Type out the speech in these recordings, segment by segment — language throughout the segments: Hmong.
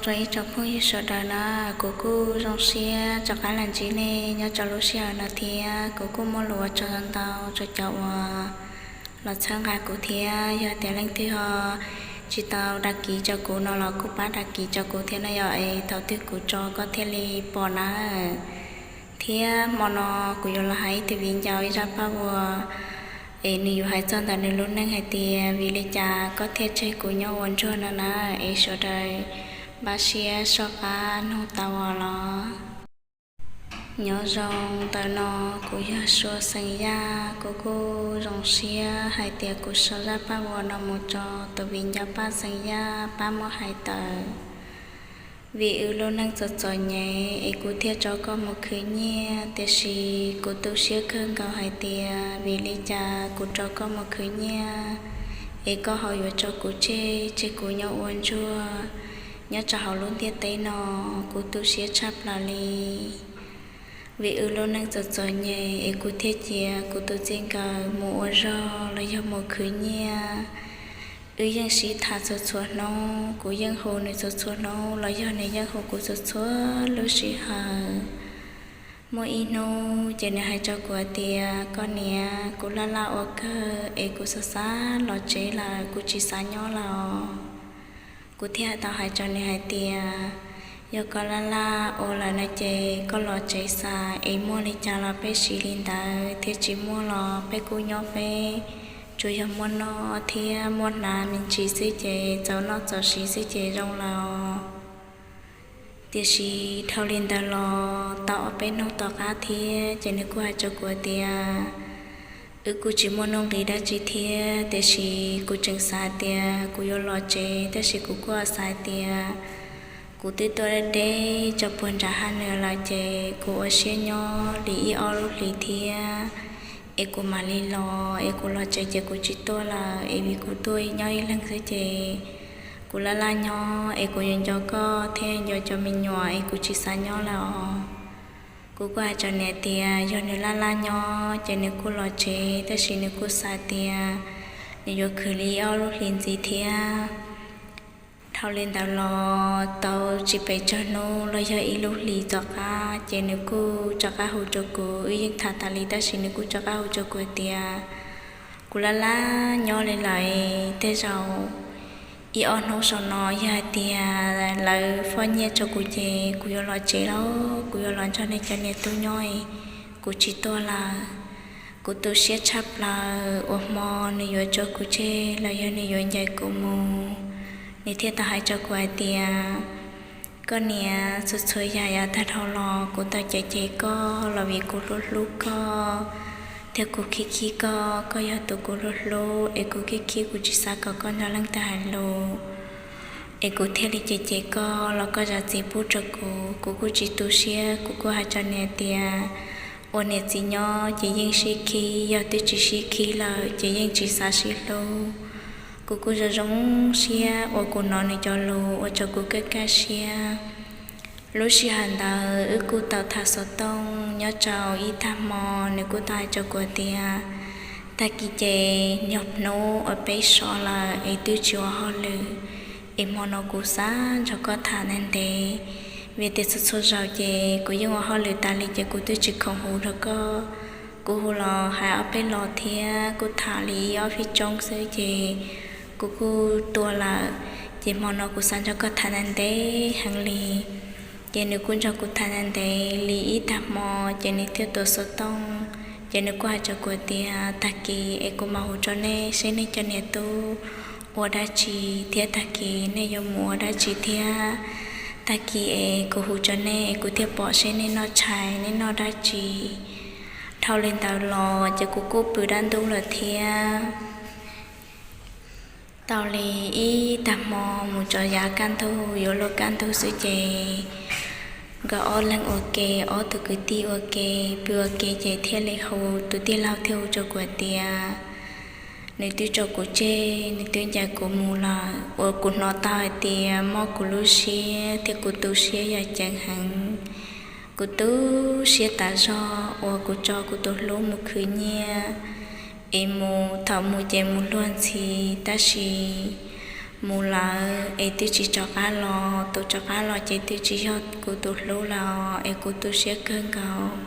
Ib tsoom phooj ywg sawv daws na, kuv kuj zoo siab rov qab los ntsib nej nyob rau lub sij hawm no thiab kuv kuj muaj lus ua tsaug ntau rau cov uas los txhawb nqa kuv thiab yog tias leej twg ho tsis tau dag kiv rau kuv no los kuj pab dag kiv rau kuv thiab no yog es thaum twg kuv tso koj thiaj li pom na. Thiab hmo no kuv yuav los hais ib tug viv ncaus ib zaj paj ua es nws yuav hais txog ntawm nws lub neej hais tias vim li cas koj thiaj tseg kuv nyob ua ntsuag no na, es sawv daws npaj siab soj qab mloog tau os los. Nyob zoo ntawm no, kuv yog Sua xeem Yaj, kuv kuj zoo siab hais tias kuv sau zaj paj ua no mus rau tus viv ncaus Paj xeem Yaj pab muab hais tawm. Vim wb lub neej txom txom nyem es kuv thiaj tso koj mus khwv nyiaj, tiam sis kuv tu siab kawg nkaus hais tias vim li cas kuv tso koj mus khwv nyiaj es koj ho yuav tso kuv tseg, tseg kuv nyob ua ntsuag nyob rau hauv lub ntiaj teb no. Kuv tu siab tshaj plaws li. Vim wb lub neej txom txom nyem es kuv thiaj cia kuv tus txij nkawm mus ua zog los yog mus khwv nyiaj. Wb yeej sib tham txhua txhua hnub, kuv yeej hu nws txhua txhua hnub los yog nws yeej hu kuv txhua txhua lub sij hawm. Muaj ib hnub ces nws hais rau kuv hais tias, koj niam, kuv laj laj ua kawg es kuv xav xav los tsev lawm, kuv tsis xav nyob lawm. Kuv thiaj tau hais rau nws hais tias, yog koj laj laj ua lawm no ces koj los tsev xwb es muaj li cas los peb siv li ntawd, thiab tsis muaj los peb kuj nyob peb, tsuas yog muaj noj thiab muaj hnav me ntsis xwb ces txaus noj txaus siv xwb ces zoo lawm. Tiam sis dhau li ntawd los tau ob peb hnub tom qab thiab ces nws kuj hais rau kuv tias, wb kuj tsis muaj nuj nqis dab tsi thiab, tiam sis kuv tseem xav tias kuv yuav los tsev, tab sis kuv kuj xav tias kuv twb tuaj deb deb tso puag nram haj nws lawm ces kuv ua siab nyob li ib ob lub hlis thiab es kuv mam li los, es kuv los tsev ces kuv tsis tuaj lawm, es vim kuv tuaj nyob ib leeg xwb ces kuv laj laj nyob es kuv yuav nco koj thiab nco cov me nyuam es kuv tsis xav nyob lawm os. Kuv kuj hais rau nws tias yog nws laj laj nyob ces nws kuj los tsev, tab sis nws kuj xav tias nws yuav khwv li ob lub hlis ntxiv thiab. Dhau li ntawd los tau tsis pes tsawg hnub los yog ib lub hlis tom qab ces nws kuj rov qab hu rau kuv, wb yeej tham tas li tab sis nws kuj rov qab hu rau kuv tias, kuv laj laj nyob li lawm, tej zaum ib ob hnub saum no yog hais tias lawv foj nyiaj rau kuv ces kuv yuav los tsev los kuv yuav los nrog nej cov niam tub nyob, kuv tsis tuaj lawm. Kuv tu siab tshaj plaws uas hmo nws yuav tso kuv tseg los yog nws yuav ncaim kuv mus. Nws thiaj tau hais rau kuv hais tias, koj niam, txhua txhua yam yav tag dhau los kuv tau cem cem koj los vim kuv hlub hlub koj thiab kuv khib khib koj. Koj yog tus kuv hlub hlub es kuv khib khib, kuv tsis xav kom koj nrog leej twg hais lus es kuv thiaj li cem cem koj los koj zam txim pub rau kuv. Kuv kuj tsis tu siab, kuv kuj hais rau nws tias, ua niam txiv nyob ces yeej sib khib, yog twb tsis sib khib lawm ces yeej tsis xav sib hlub. Kuv kuj zoo zoo siab uas kuv hnov nws cov lus ua rau kuv kaj kaj siab. Lub sij hawm ntawd wb kuj tau tham xov tooj nyob rau ib tag hmo, nws kuj tau hais rau kuv tias, tag kis ces nyog hnub uas peb so lawm es twb tsis ua hauj lwm, es hmo no kuv xav nrog koj tham ntev ntev, vim tias txhua txhua zaus ces kuv yeej ua hauj lwm tas li ces kuv twb tsis khoom hu rau koj. Kuv hu los hais ob peb los thiab kuj tham li ib ob feeb tsoob xwb ces kuv kuj tuaj lawm. Ces hmo no kuv xav nrog koj tham ntev ntev heev li. Ces nws kuj nrog kuv tham ntev ntev li ib tag hmo, ces nws thiaj tuav xov tooj. Ces nws kuj hais rau kuv tias, tag kis es kuv mam hu rau nej seb nej cov niam tub ua dab tsi thiab tag kis nej yuav mus ua dab tsi thiab. Tag kis es kuv hu rau nej es kuv thiaj pom seb nej noj tshais nej noj dab tsi. Dhau li ntawd los ces kuv kuj pw dab ntub lawm thiab. Tau li ib tag hmo mus rau yav kaj ntug yuav luag kaj ntug xwb ces nkawd ob leeg ua ke, ob tug kwv tij ua ke, pw ua ke ces thiaj li hu, tus tij laug thiaj hu rau kuv tias, nws twb tso kuv tseg, nws twb ncaim kuv mus lawm, uas kuv hnov tau hais tias mob kuv lub siab thiab kuv tu siab yog ceev heev. Kuv tu siab tas zog uas kuv tso kuv tus hlub mus khwv nyiaj, es mus thaum mus ces mus luag ntxhi, tab sis mus lawm es twb tsis rov qab los, tus rov qab los ces twb tsis yog kuv tus hlub lawm es kuv tu siab kawg nkaus.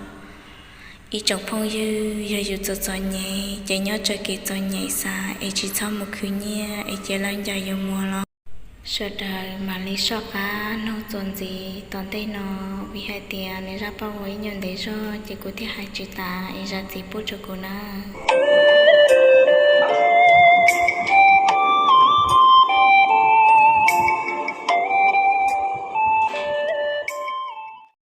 Ib tsoom phooj ywg, yog yus txom txom nyem ces nyob tsawg kev txom nyem xav es tsis txhob mus khwv nyiaj es cia lawv ncaws yus mus los. Sawv daws mam li soj qab mloog txuas ntxiv tom ntej no, vim hais tias nws zaj paj huam ib nyuag ntev zog ces kuv thiaj hais tsis tas es zam txim pub rau kuv nawb.